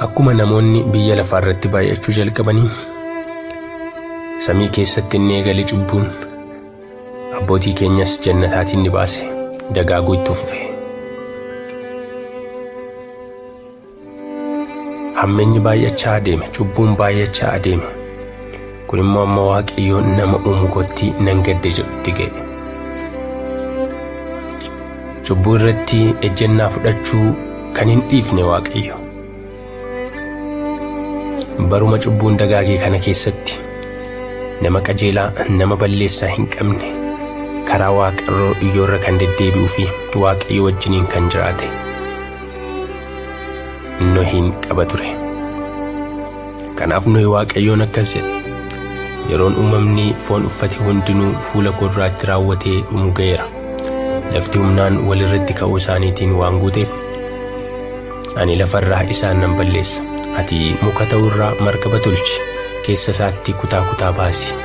Akkuma namoonni biyya lafaa irratti baay'achuu jalqabanii samii keessatti inni eegale cubbuun abbootii keenyas jannataatiin ni baase dagaaguu itti fufe. Hammeenyi baay'achaa adeeme, cubbuun baay'achaa adeeme. Kun immoo amma Waaqayyo nama uumu kootti nan gadde jedhutti ga'e. Cubbuu irratti ejjennaa fudhachuu kan hin dhiifne Waaqayyo. Baruma cubbuun dagaagee kana keessatti nama qajeelaa nama balleessaa hin qabne karaa waaqarroo iyyoorra kan deddeebi'uu fi Waaqayyo wajjiniin kan jiraate Nohiin qaba ture. Kanaaf Nohi Waaqayyoon akkas jedhe. Yeroon uumamni foon uffate hundinuu fuula koo duraatti raawwatee dhumu ga'eera. Lafti humnaan walirratti ka'uu isaaniitiin waan guuteef ani lafarraa isaan nan balleessa. Ati muka ta'u irraa markaba tolchi, keessa isaatti kutaa kutaa baasi,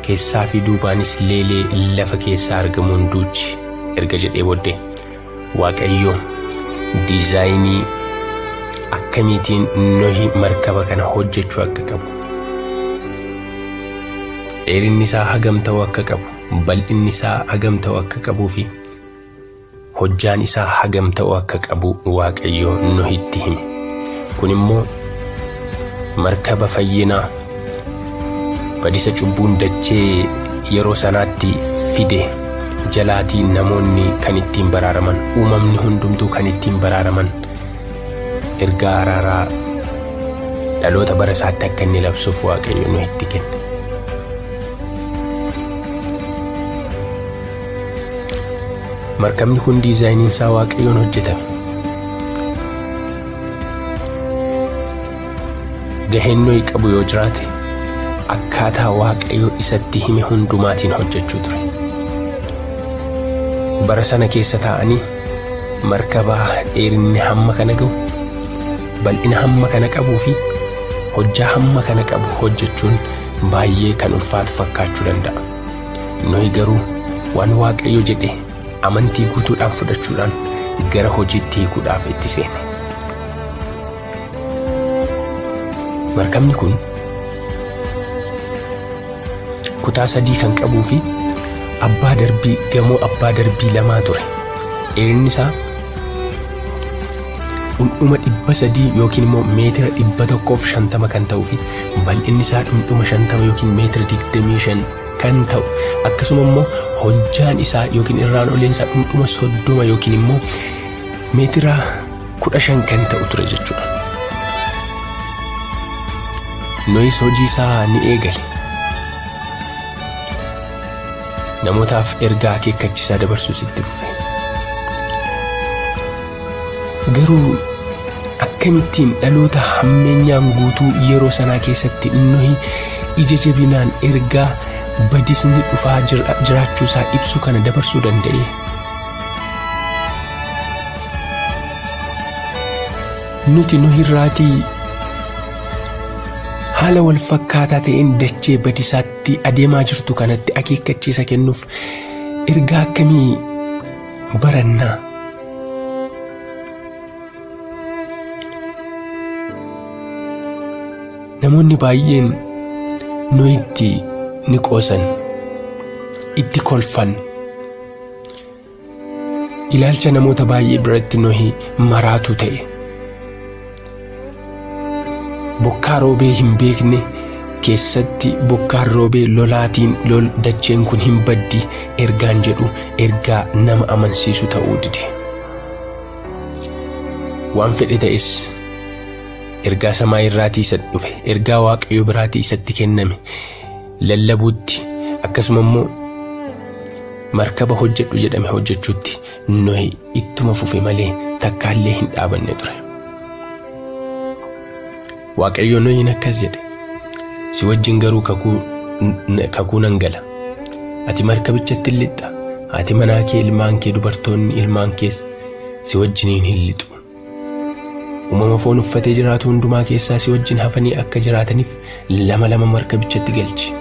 keessaa fi duubaanis leelee lafa keessaa argamuun duuchi erga jedhee booddee Waaqayyo diizaayinii akkamiitiin Nohi markaba kana hojjechuu akka qabu, dheerinni isaa hagam ta'uu akka qabu, bal'inni isaa hagam ta'uu akka qabuu fi hojjaan isaa hagam ta'uu akka qabu Waaqayyo Nohitti hime. Kun immoo markaba fayyinaa badisa cubbuun dachee yeroo sanaatti fide jalaatii namoonni kan ittiin baraaraman, uumamni hundumtuu kan ittiin baraaraman ergaa araaraa dhaloota bara isaatti akka inni labsuuf Waaqayyo Nohitti kenne. Markabni kun diizaayiniin isaa Waaqayyoon hojjetame. Gaheen Nohi qabu yoo jiraate akkaataa Waaqayyo isatti hime hundumaatiin hojjechuu ture. Bara sana keessa taa'anii markaba dheerinni hamma kana ga'u, bal'ina hamma kana qabuu fi hojjaa hamma kana qabu hojjechuun baay'ee kan ulfaatu fakkaachuu danda'a. Nohi garuu waan Waaqayyo jedhe amantii guutuudhaan fudhachuudhaan gara hojiitti hiikuudhaaf itti seene. Markabni kun kutaa sadii kan qabuu fi abbaa darbii gamoo abbaa darbii lamaa ture. Dheerinni isaa dhundhuma 300 yookiin immoo meetira 150 kan ta'uu fi bal'inni isaa dhundhuma 50 yookiin meetira 25 kan ta'u akkasuma immoo hojjaan isaa yookiin irraan oleen isaa dhundhuma 30 yookiin immoo meetira 15 kan ta'u ture jechuudha. Nohis hojii isaa ni eegale. Namootaaf ergaa akeekkachiisaa dabarsuus itti fufe. Garuu akkamittiin dhaloota hammeenyaan guutuu yeroo sanaa keessatti Nohi ija jabinaan ergaa badisni dhufaa jiraachuusaa ibsu kana dabarsuu danda'e? Nuti Nohirraatii haala wal fakkaataa ta'een dachee badisaatti adeemaa jirtu kanatti akeekkachiisa kennuuf ergaa akkamii barannaa? Namoonni baay'een Nohitti ni qoosan, itti kolfan. Ilaalcha namoota baay'ee biratti Nohi maraatuu ta'e. Bokkaa roobee hin beekne keessatti bokkaan roobee lolaatiin lol dacheen kun hin baddi ergaan jedhu ergaa nama amansiisu ta'uu dide. Waan fedhe ta'es ergaa samaa irraatii isa dhufe ergaa waaqayyo biraatii isatti kenname lallabuutti akkasuma immoo Markaba hojjedhu jedhame hojjechuutti Nohi ittuma fufe malee takkaallee hin dhaabanne ture. Waaqayyo Nohiin akkas jedhe, Si wajjin garuu kakuu nan gala. Ati markabichatti hin lixxa, haati manaa kee, ilmaan kee, dubartoonni ilmaan kees si wajjiniin hin lixu. Uumama foon uffatee jiraatu hundumaa keessaa si wajjin hafanii akka jiraataniif lama lama markabichatti galchi.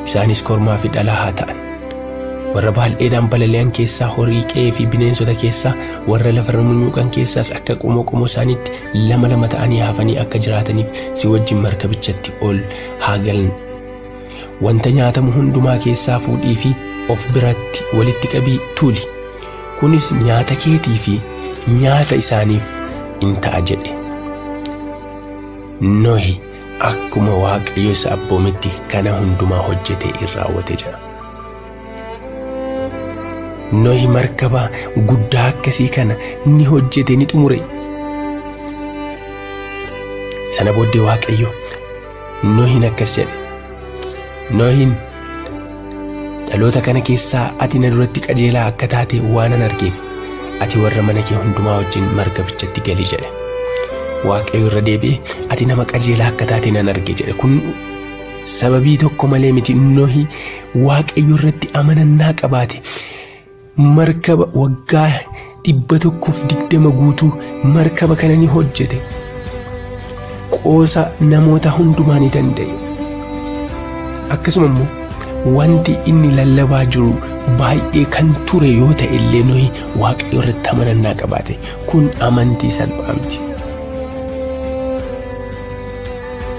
Isaanis kormaa fi dhalaa haa ta'an. Warra baal'eedhaan balali'an keessaa horii qe'ee fi bineensota keessaa warra lafarra munyuuqan keessaas akka qomoo qomoo isaaniitti lama lama ta'anii hafanii akka jiraataniif si wajjin markabichatti ol haa galan. Wanta nyaatamu hundumaa keessaa fuudhii fi of biratti walitti qabii tuuli. Kunis nyaata keetii fi nyaata isaaniif in ta'a jedhe. Nohi akkuma Waaqayyo isa abboometti kana hundumaa hojjetee in raawwate jedha. Nohi markaba guddaa akkasii kana ni hojjete ni xumure. Sana booddee Waaqayyo Nohin akkas jedhe. Nohin dhaloota kana keessaa ati na duratti qajeelaa akka taate waanan argeef ati warra mana kee hundumaa wajjin markabichatti gali jedhe. Waaqayyo irra deebi'ee ati nama qajeelaa akka taate nan arge jedhe. Kun sababii tokko malee miti Nohi Waaqayyo irratti amanannaa qabaate. Markaba waggaa 120 guutuu markaba kana ni hojjete. Qoosa namoota hundumaa ni danda'e. Akkasuma immoo wanti inni lallabaa jiru baay'ee kan ture yoo ta'e illee Nohi Waaqayyo irratti amanannaa qabaate. Kun amantii salphaa miti.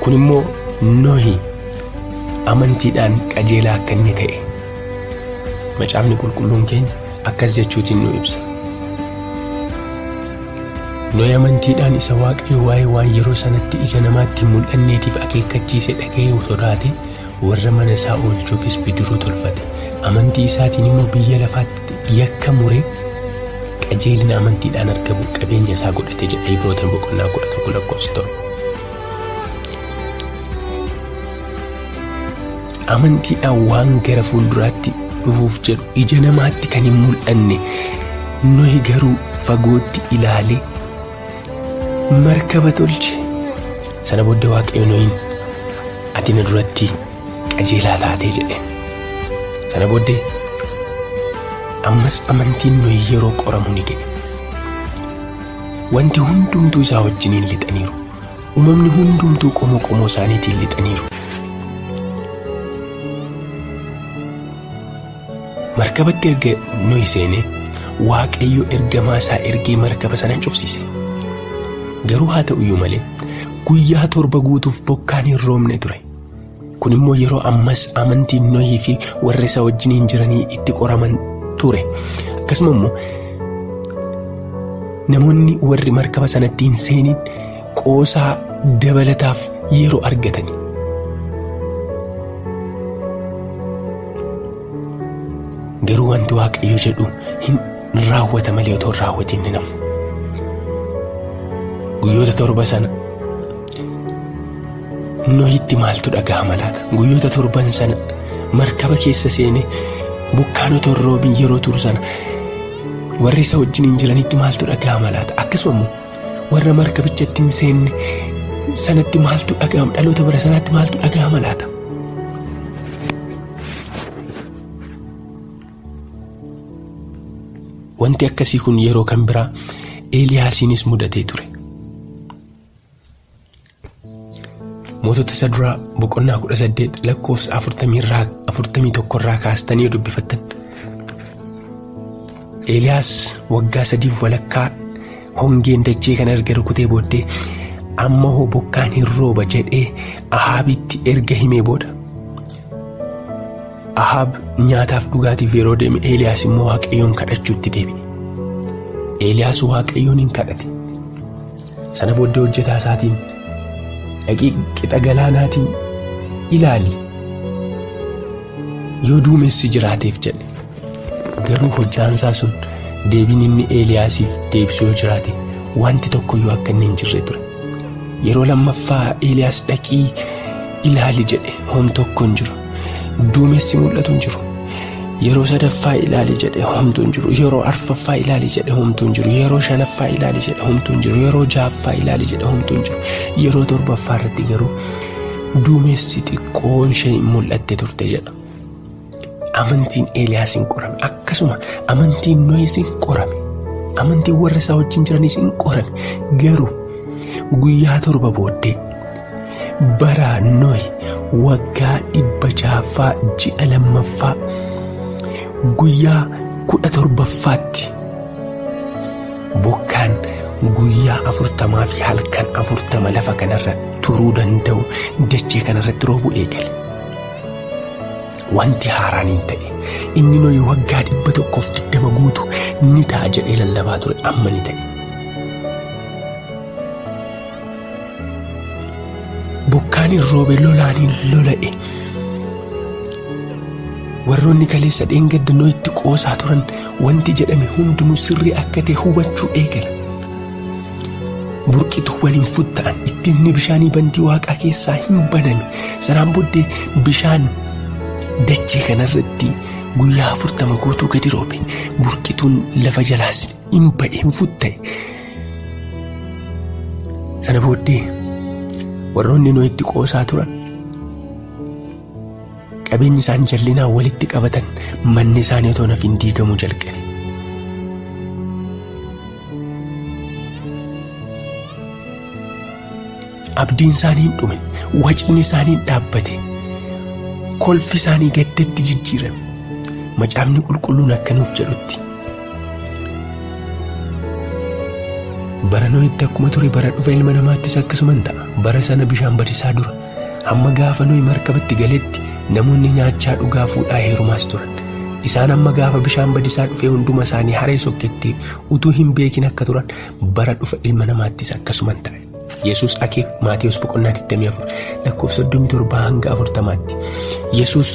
Kun immoo Nohi amantiidhaan qajeelaa akka inni ta'e Macaafni qulqulluun keenya akkas jechuutiin nu ibsa. Nohi amantiidhaan isa Waaqayyo waa'ee waan yeroo sanatti ija namaatti hin mul'anneetiif akeekkachiise dhaga'ee sodaate warra mana isaa oolchuufis bidiruu tolfate. Amantii isaatiin immoo biyya lafaatti yakka muree qajeelina amantiidhaan argamu qabeenya isaa godhate jedha Ibroota boqonnaa 11 lakkoofsa 7. Amantiidhaan waan gara fuulduraatti dhufuuf jedhu ija namaatti kan hin mul'anne Nohi garuu fagootti ilaalee markaba tolche. Sana booddee Waaqayyo Nohiin ati na duratti qajeelaa taatee jedhe. Sana booddee ammas amantiin Nohi yeroo qoramu ni ga'e. Wanti hundumtuu isaa wajjiniin lixaniiru. Uumamni hundumtuu qomoo qomoo isaaniitiin lixaniiru. Markabatti erga Nohi seenee Waaqayyo ergamaa isaa ergee markaba sana cufsiise. Garuu haa ta'uyyuu malee guyyaa 7 guutuuf bokkaan hin roobne ture. Kun immoo yeroo ammas amantiin Nohii fi warra isa wajjiniin jiranii itti qoraman ture. Akkasuma immoo namoonni warri markaba sanatti hin seenin qoosaa dabalataaf yeroo argatani. Garuu wanti Waaqayyo jedhu hin raawwata malee otoo hin raawwatiin hin hafu. Guyyoota 7 sana Nohitti maaltu dhaga'ama laata? Guyyoota torban sana markaba keessa seenee bokkaan otoo hin roobin yeroo turu sana warri isa wajjin hin jiranitti maaltu dhaga'ama laata? Akkasuma immoo warra markabichatti hin seenne sanatti maaltu dhaga'ama? Dhaloota bara sanaatti maaltu dhaga'ama laata? Wanti akkasii kun yeroo kan biraa Eeliyaasiinis mudatee ture. Mootota isa duraa boqonnaa 18 lakkoofsa 41 irraa kaastanii yoo dubbifattan. Eeliyaas waggaa sadiif walakkaa hongeen dachee kana erga rukutee booddee amma hoo bokkaan hin rooba jedhee Ahaabitti erga himee booda Ahaab nyaataaf dhugaatiif yeroo deeme Eeliyaas immoo Waaqayyoon kadhachuutti deebi'e. Eeliyaas Waaqayyoon hin kadhate. Sana booddee hojjetaa isaatiin dhaqii qixa galaanaatiin ilaali yoo duumessi jiraateef jedhe. Garuu hojjaansaa sun deebiin inni Eeliyaasiif deebisu yoo jiraate wanti tokkoyyuu akka inni hin jirre ture. Yeroo lammaffaa Eeliyaas dhaqii ilaali jedhe hom tokko hin jiru. Duumessi mul'atu hin jiru. Yeroo sadaffaa ilaali jedhe homtuu hin jiru. Yeroo arfaffaa ilaali jedhe homtuu hin jiru. Yeroo shanaffaa ilaali jedhe homtuu hin jiru. Yeroo ja'affaa ilaali jedhe homtuu hin jiru. Yeroo torbaffaa irratti garuu duumessi xiqqoon ishee mul'atte turte jedha. Amantiin Eeliyaas hin qorame. Akkasuma amantiin Nohis hin qorame. Amantiin warra isaa wajjin jiranis hin qorame. Garuu guyyaa 7 booddee bara Nohi waggaa 600ffaa ji'a 2ffaa guyyaa 17ffaatti bokkaan guyyaa 40 fi halkan 40 lafa kanarra turuu danda'u dachee kanarratti roobuu eegale. Wanti haaraan hin ta'e inni Nohi waggaa 120 guutu ni ta'a jedhee lallabaa ture amma ni ta'e. Bokkaan hin roobe, lolaan hin lola'e. Warroonni kaleessa dheengadda Nohitti qoosaa turan wanti jedhame hundinuu sirrii akka ta'e hubachuu eegalan. Burqituuwwan hin futta'an, ittifni bishaanii bantii waaqaa keessaa hin baname. Sanaan booddee bishaan dachee kanarratti guyyaa 40 guutuu gadi roobe. Burqituun lafa jalaas hin ba'e, hin futta'e. Sana booddee warroonni Nohitti qoosaa turan qabeenyi isaan jallinaan walitti qabatan manni isaanii otoo naf hin diigamuu jalqabe. Abdiin isaanii hin dhume, wacni isaanii hin dhaabbate, kolfi isaanii gaddatti jijjiirame. Macaafni qulqulluun akka nuuf jedhutti bara Nohitti akkuma ture bara dhufa ilma namaattis akkasuma hin ta'a. Bara sana bishaan badisaa dura hamma gaafa Nohi markabatti galetti namoonni nyaachaa dhugaa fuudhaa heerumaas turan. Isaan amma gaafa bishaan badisaa dhufee hunduma isaanii haree sokketti utuu hin beekin akka turan bara dhufa ilma namaattis akkasuma hin ta'a. Yesuus akeek Maatewos boqonnaa 24 lakkoofsa 37 hanga 40tti. Yesuus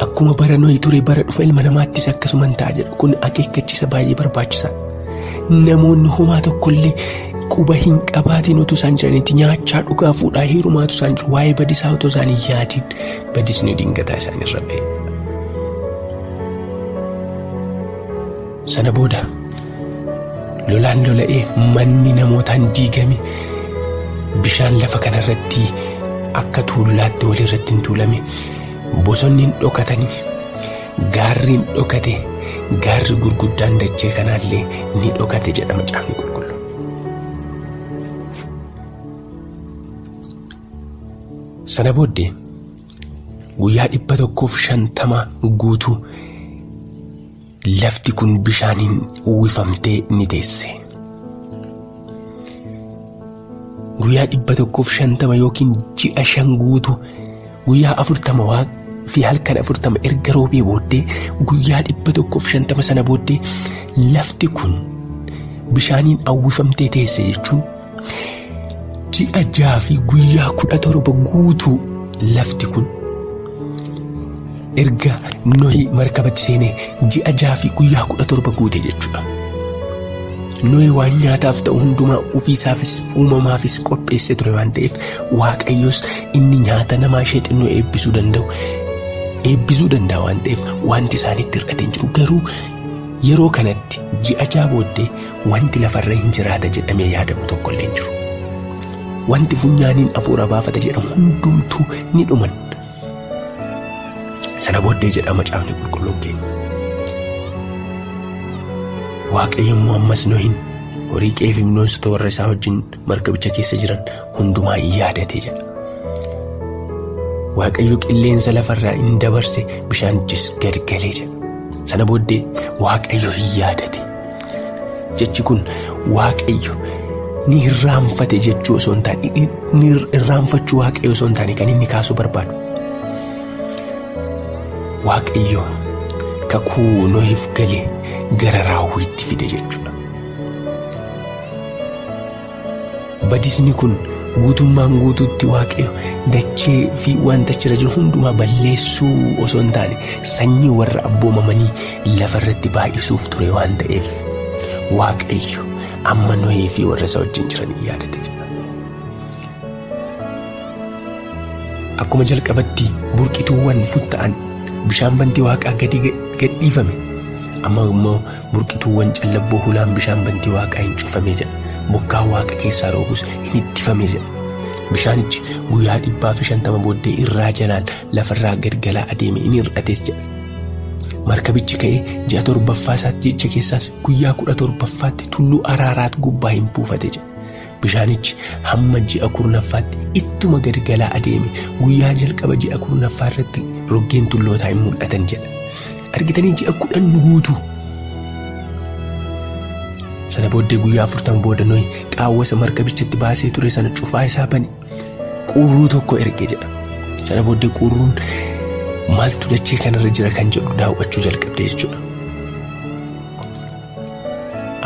akkuma bara Nohi ture bara dhufa ilma namaattis akkasuma hin ta'a jedhu. Kun akeekkachiisa baay'ee barbaachisaadha. Namoonni homaa tokkollee quba hin qabaatiin utuu isaan jiranitti nyaachaa dhugaa fuudhaa heerumaatu isaan jiru. Waa'ee badisaa utuu isaan hin yaadin badisni dingataa isaan irra ba'e. Sana booda lolaan lola'ee manni namootaan diigame, bishaan lafa kanarratti akka tuullaatti walirratti hin tuulame, bosonni hin dhokatanii, gaarri hin dhokate, gaarri gurguddaan dachee kanaallee ni dhokate jedha macaafni qulqulluun. Sana booddee guyyaa 150 guutuu lafti kun bishaaniin uwwifamtee ni teesse. Guyyaa 150 yookiin ji'a 5 guutuu guyyaa 40 waaq fi halkan 40 erga roobee booddee guyyaa 150 sana booddee lafti kun bishaaniin uwwifamtee teesse jechuun ji'a 6 fi guyyaa 17 guutuu lafti kun erga Nohi markabatti seenee ji'a 6 fi guyyaa 17 guute jechuudha. Nohi waan nyaataaf ta'u hundumaa ofiisaafis uumamaafis qopheessee ture waan ta'eef Waaqayyos inni nyaata namaa ishee xinnoo eebbisuu danda'u eebbisuu danda'a waan ta'eef wanti isaanitti hir'ate hin jiru. Garuu yeroo kanatti ji'a 6 booddee wanti lafarra hin jiraata jedhamee yaadamu tokkollee hin jiru. Wanti funyaaniin afuura baafata jedhamu hundumtuu ni dhuman. Sana booddee jedha macaafni qulqulluun keenya. Waaqayyo immoo ammas Nohin horii qe'ee fi bineensota warra isaa wajjin markabicha keessa jiran hundumaa yaadate jedha. Waaqayyo qilleensa lafarraa in dabarse bishaanichis gad galee jedha. Sana booddee Waaqayyo hin yaadate. Jechi kun Waaqayyo ni irraanfate jechuu osoo hin taane ni irraanfachuu Waaqayyo osoo hin taane kan inni kaasuu barbaadu. Waaqayyo kakuu Nohiif gale gara raawwiitti fide jechuudha. Badisni kun guutummaan guutuutti Waaqayyo dachee fi wanta achirra jiru hundumaa balleessuu osoo hin taane sanyii warra abboomamanii lafarratti baay'isuuf ture waan ta'eef Waaqayyo amma Nohii fi warra isa wajjin jiran yaadate jedha. Akkuma jalqabatti burqituuwwan futta'an Bishaan bantii waaqaa gadi gadhiifame. Amma immoo burqituuwwan callabboo hulaan bishaan bantii waaqaa hin cufame jedha. Bokkaan waaqa keessaa roobus hin ittifame jedha. Bishaanichi guyyaa 150 booddee irraa jalaan lafarraa gad galaa adeeme in hir'ates jedha. Markabichi ka'ee ji'a torbaffaa isaatti ji'icha keessaas guyyaa 17ffaatti tulluu Araaraat gubbaa hin buufate jedha. Bishaanichi hamma ji'a kurnaffaatti ittuma gad galaa adeeme guyyaa jalqaba ji'a kurnaffaa irratti roggeen tullootaa hin mul'atan jedha. Argitanii ji'a 10 guutuu. Sana booddee guyyaa 40 booda Nohi qaawwasa markabichatti baasee ture sana cufaa isaa bane qurruu tokko erge jedha. Sana booddee qurruun maaltu dachee kanarra jira kan jedhu daawwachuu jalqabde jechuudha.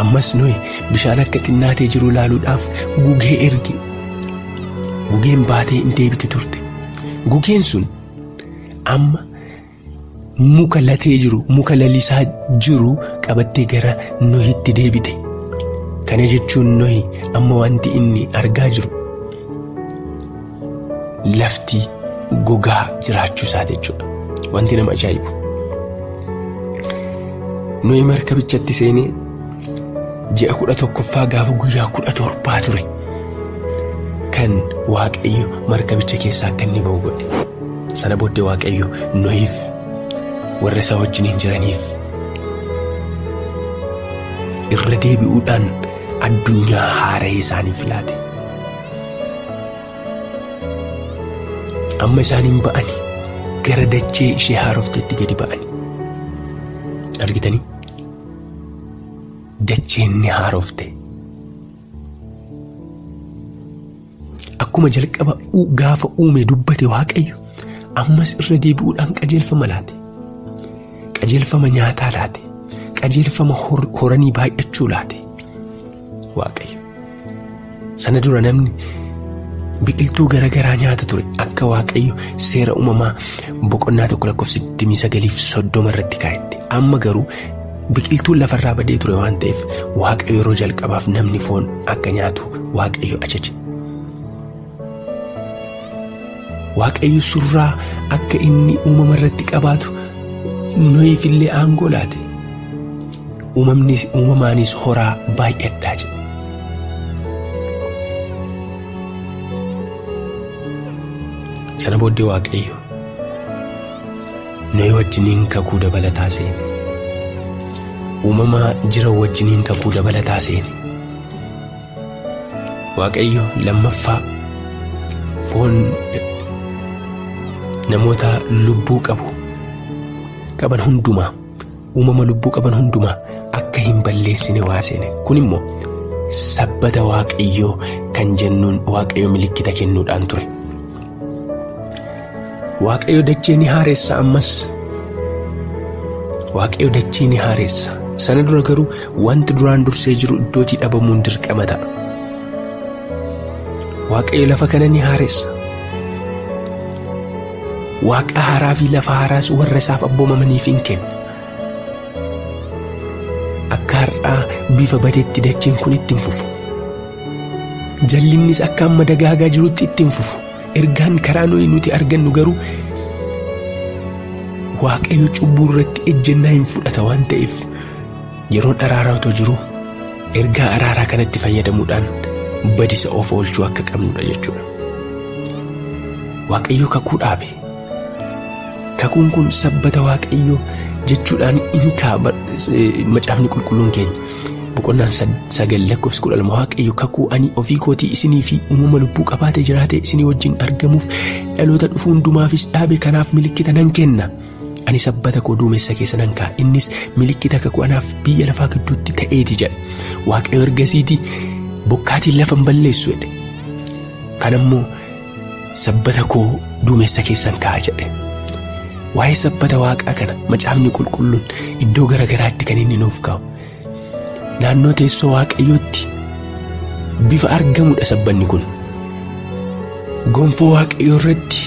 Ammas Nohi bishaan akka xinnaatee jiru ilaaluudhaaf gugee erge. Gugeen baatee hin deebite turte. Gugeen sun amma muka latee jiru, muka lalisaa jiru qabattee gara Nohitti deebite. Kana jechuun Nohi amma wanti inni argaa jiru lafti gogaa jiraachuu isaati jechuudha. Wanti nama ajaa'ibu. Nohi markabichatti seenee ji'a 11ffaa gaafa guyyaa 17 ture kan Waaqayyo markabicha keessaa akka inni ba'u godhe. Sana booddee Waaqayyo Nohiif warra isaa wajjiniin jiraniif irra deebi'uudhaan addunyaa haara'ee isaaniif laate. Amma isaaniin ba'ani gara dachee ishee haarofteetti gadi ba'ani. Argitanii? Dacheen ni haarofte. Akkuma jalqaba gaafa uume dubbate Waaqayyo ammas irra deebi'uudhaan qajeelfama laate. Qajeelfama nyaataa laate. Qajeelfama horanii baay'achuu laate. Waaqayyo. Sana dura namni biqiltuu garaagaraa nyaata ture akka Waaqayyo seera uumamaa boqonnaa 1 lakkoofsa 29 fi 30 irratti kaa'etti. Amma garuu biqiltuun lafarraa badee ture waan ta'eef Waaqayyo yeroo jalqabaaf namni foon akka nyaatu Waaqayyo ajaje. Waaqayyo surraa akka inni uumama irratti qabaatu Nohiif illee aangoo laate. Uumamnis uumamaanis horaa baay'adhaa jedhe. Sana booddee Waaqayyo Nohi wajjiniin kakuu dabalataa seene. Uumama jiran wajjiniin kakuu dabalataa seene. Waaqayyo lammaffaa foon namoota lubbuu qabu qaban hundumaa uumama lubbuu qaban hundumaa akka hin balleessine waa seene. Kun immoo sabbata Waaqayyoo kan jennuun Waaqayyo milikkita kennuudhaan ture. Waaqayyo dachee ni haaressa ammas. Waaqayyo dachee ni haaressa. Sana dura garuu wanti duraan dursee jiru iddootii dhabamuun dirqama ta'a. Waaqayyo lafa kana ni haaressa. Waaqa haaraa fi lafa haaraas warra isaaf abboomamaniif hin kenna. Akka har'aa bifa badetti dacheen kun itti hin fufu. Jallinnis akka amma dagaagaa jirutti itti hin fufu. Ergaan karaa nuyi nuti argannu garuu Waaqayyo cubbuu irratti ejjennaa hin fudhata waan ta'eef yeroon araaraa otoo jiru ergaa araaraa kanatti fayyadamuudhaan badisa of oolchuu akka qabnudha jechuudha. Waaqayyo kakuu dhaabe. Kakuun kun sabbata Waaqayyoo jechuudhaan in kaa'a macaafni qulqulluun keenya. Boqonnaan 9 lakkoofsi 12 Waaqayyo kakuu ani ofii kootii isinii fi uumama lubbuu qabaatee jiraatee isinii wajjin argamuuf dhaloota dhufu hundumaafis dhaabe kanaaf milikkita nan kenna. Ani sabbata koo duumessa keessa nan kaa'a innis milikkita kakuu anaaf biyya lafaa gidduutti ta'eeti jedha. Waaqayyo ergasiiti bokkaatiin lafa hin balleessu jedhe. Kanammoo sabbata koo duumessa keessan kaa'a jedhe. Waa'ee sabbata waaqaa kana macaafni qulqulluun iddoo garagaraatti kan inni nuuf kaa'u. Naannoo teessoo Waaqayyootti bifa argamudha sabbanni kun. Gonfoo Waaqayyoo irratti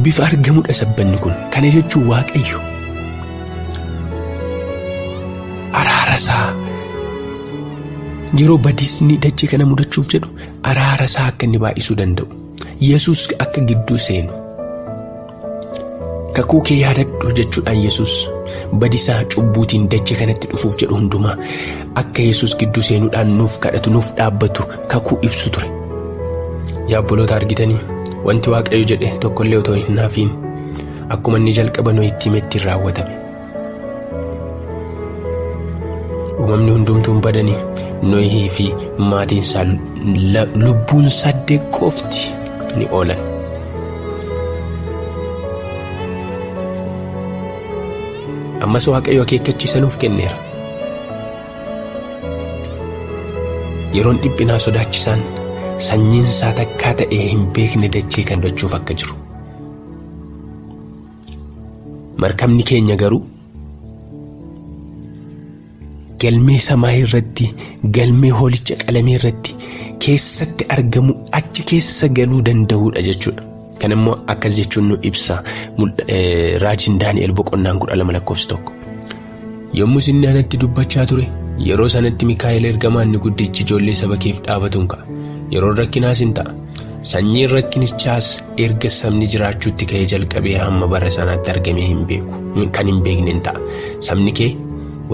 bifa argamudha sabbanni kun. Kana jechuun Waaqayyo araara isaa yeroo badiisni dachee kana mudachuuf jedhu araara isaa akka inni baay'isuu danda'u. Yesuus akka gidduu seenu. Kakuu kee yaadadhu jechuudhaan Yesuus badisaa cubbuutiin dachee kanatti dhufuuf jedhu hundumaa akka Yesuus gidduu seenuudhaan nuuf kadhatu nuuf dhaabbatu kakuu ibsu ture. Yaa obboloota argitanii wanti Waaqayyo jedhe tokkollee otoo hin hafiin akkuma inni jalqaba Nohitti himetti hin raawwatame. Uumamni hundumtuu hin badanii Nohii fi maatiin isaa lubbuun saddeet qofti ni oolan. Ammas Waaqayyo akeekkachiisa nuuf kenneera. Yeroon dhiphinaa sodaachisaan sanyiin isaa takkaa ta'ee hin beekne dachee kan dachuuf akka jiru. Markabni keenya garuu galmee samaa irratti galmee hoolicha qalamee irratti keessatti argamu achi keessa galuu danda'uudha jechuudha. Kan immoo akkas jechuun nu ibsa raajiin Daani'el boqonnaan 12 lakkoofsa 1. Yommus inni anatti dubbachaa ture yeroo sanatti Mikaa'el ergamaan inni guddichi ijoollee saba keef dhaabatuun ka'a. Yeroon rakkinaas hin ta'a. Sanyiin rakkinichaas erga sabni jiraachuutti ka'ee jalqabee hamma bara sanaatti argamee hin beeku kan hin beekne hin ta'a. Sabni kee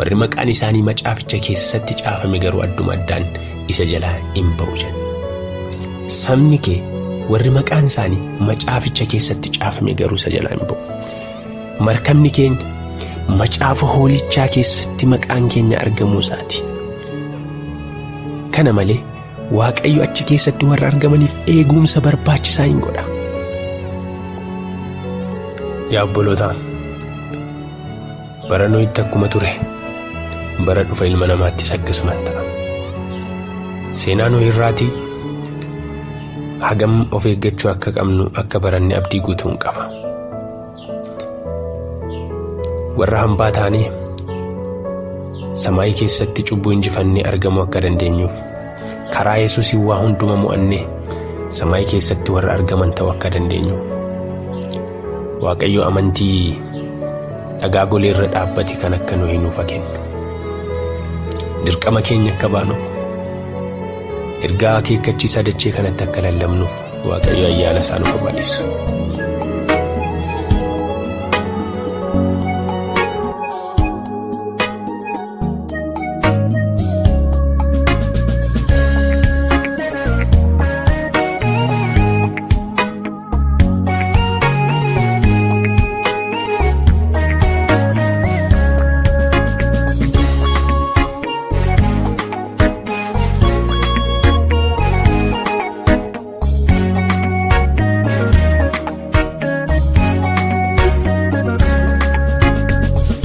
warri maqaan isaanii macaaficha keessatti caafame garuu adduma addaan isa jalaa hin ba'u jedhe. Sabni kee warri maqaan isaanii macaaficha keessatti caafame garuu isa jalaa hin ba'u. Markabni keenya macaafa hoolichaa keessatti maqaan keenya argamuu isaati. Kana malee Waaqayyo achi keessatti warra argamaniif eegumsa barbaachisaa hin godha. Yaa obbolootaa, bara Nohitti akkuma ture, bara dhufa ilma namaattis akkasuma ta'a. Seenaa Nohi irraatii hagam of eeggachuu akka qabnu akka baranne abdii guutuun qaba. Warra hambaa taanee samaayii keessatti cubbuu injifannee argamuu akka dandeenyuuf karaa Yesuusiin waa hunduma mo'annee samaayii keessatti warra argaman ta'uu akka dandeenyuuf Waaqayyo amantii dhagaa golee irra dhaabbate kan akka Nohii nuuf haa kennu. Dirqama keenya akka baanuuf ergaa akeekkachiisaa dachee kanatti akka lallabnuuf Waaqayyo ayyaana isaa nuuf haa baay'isu.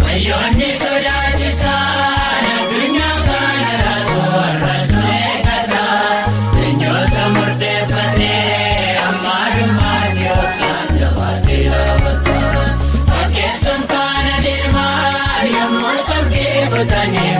Hayyoonni sodaachisaan addunyaa kana raasuu har'as nu eeggata. Eenyota murteeffatee amma addummaatti obsaan jabaatee dhaabata. Fakkeessuun kana deemaa yommuu sabdii kutanii.